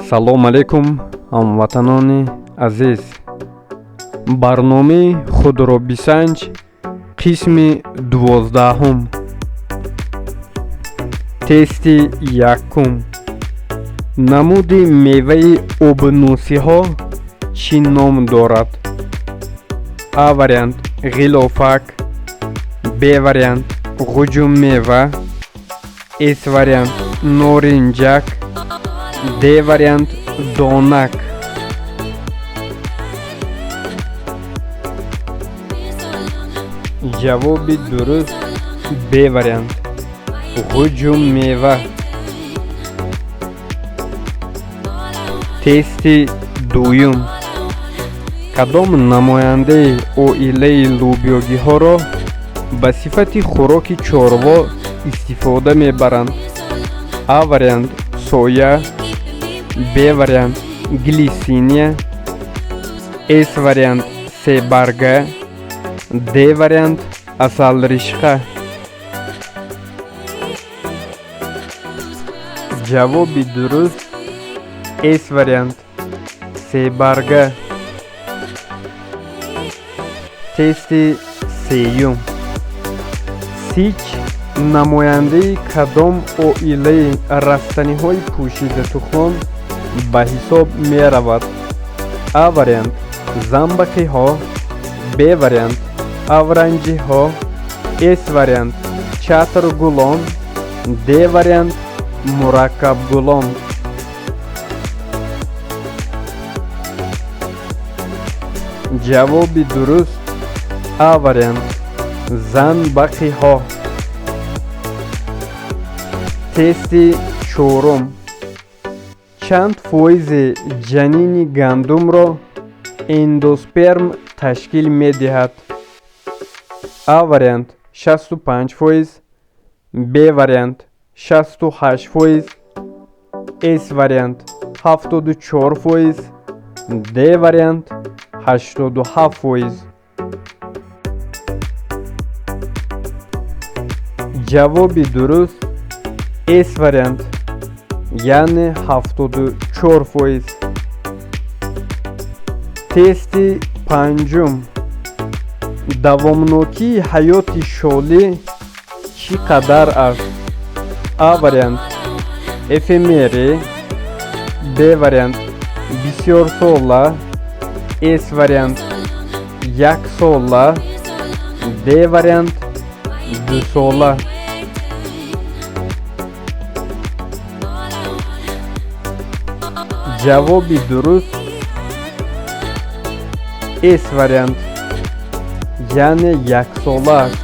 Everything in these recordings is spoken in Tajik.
Салом алейкум, ҳамватанони азиз. Барномаи худро бисанҷ, қисми 12-ум. Тести якум. Намуди меваи обнӯсиҳо чӣ ном дорад? А вариант ғилофак, Б вариант ғуҷуммева, С вариант норинҷак, Д вариант донак. Ҷавоби дуруст Б вариант ғуҷуммева. Тести дуюм. Кадом намояндаи оилаи лӯбиёгиҳоро ба сифати хӯроки чорво истифода мебаранд? А вариант соя, Б вариант глисиния, С вариант себарга, Д вариант асалришқа. Ҷавоби дуруст С вариант себарга. Тести сеюм. Сич намояндаи кадом оилаи растаниҳои пӯшидатухмон ба ҳисоб меравад? А вариант замбақиҳо, Б вариант авранҷиҳо, С вариант чатргулон, Д вариант мураккабгулон. Ҷавоби дуруст А вариант занбақиҳо. Тести чорум. Чанд фоизи ҷанини гандумро эндосперм ташкил медиҳад? А вариант 65%, Б вариант 68%, С вариант 74%, Д вариант 87%. Ҷавоби дуруст С вариант, яъне 74%. Тести панҷум. Давомнокии ҳаёти шолӣ чӣ қадар аст? А вариант эфемерӣ, Б вариант бисёрсола, С вариант яксола, Д вариант дусола. Ҷавоби дуруст С вариант, яъне яксола аст.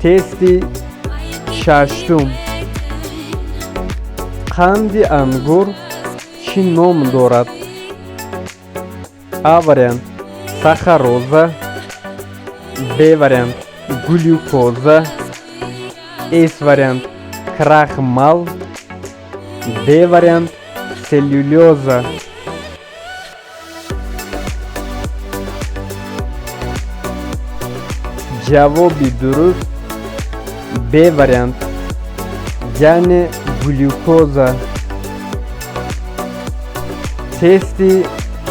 Тести шаштум. Қанди ангур чӣ ном дорад? А вариант сахароза, Б вариант глюкоза, С вариант крахмал, Д вариант целлюлоза. Ҷавоби дуруст Б вариант, яъне глюкоза. Тести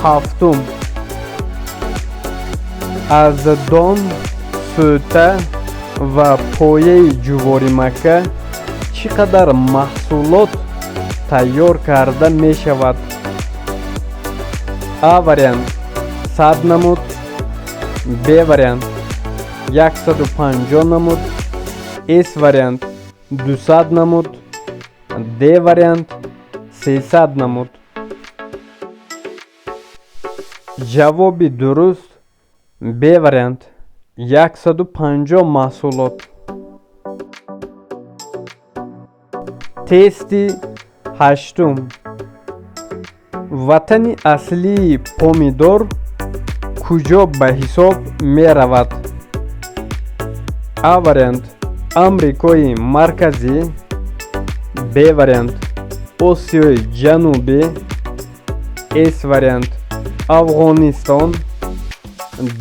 ҳафтум. Аз дон, сӯта ва пояи ҷуворимакка чӣ қадар маҳсулот тайёр карда мешавад? А вариант 100 намуд, Б вариант 150 намуд, С вариант 200 намуд, Д вариант 300 намуд. Ҷавоби дуруст Б вариант 150 маҳсулот. Тести ҳаштум. Ватани аслии помидор куҷо ба ҳисоб меравад? А вариант Амрикои Марказӣ, Б вариант Осиёи Ҷанубӣ, С вариант Афғонистон,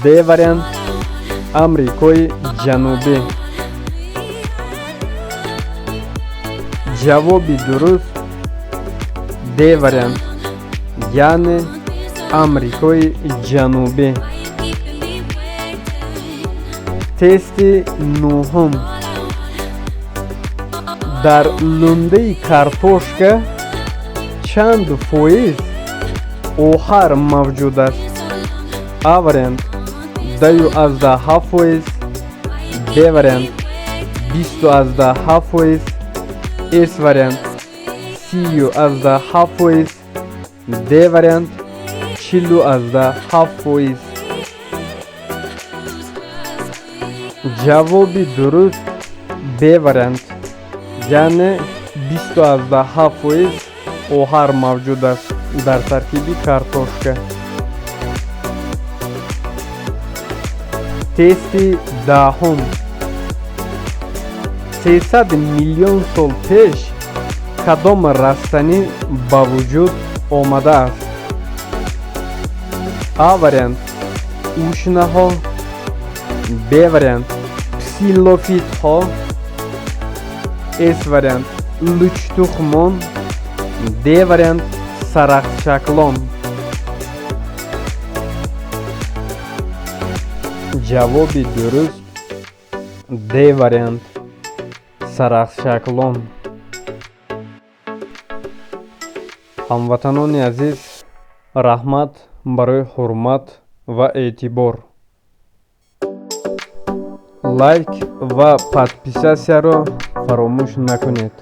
Д вариант Амрикои Ҷанубӣ. Ҷавоби дуруст Д вариант, яъне Амрикои Ҷанубӣ. Тести нуҳум. Дар лундаи картошка чанд фоиз оҳар мавҷуд аст? А вариант 10,7%, Б вариант 20,7%, С вариант 30,7%, Д вариант 40,7%. Ҷавоби дуруст Б вариант, яъне 20,7% оҳар мавҷуд аст дар таркиби картошка. Тести даҳум. 300 миллион сол пеш кадом растанӣ ба вуҷуд омадааст? А вариант ушнаҳо, Б вариант псилофитҳо, С вариант лучтухмон, Д вариант сарахтшаклон. Ҷавоби дуруст Д вариант сарахтшаклон. Ҳамватанони азиз, раҳмат барои ҳурмат ва эътибор. Лайк ва подписатсияро фаромӯш накунед.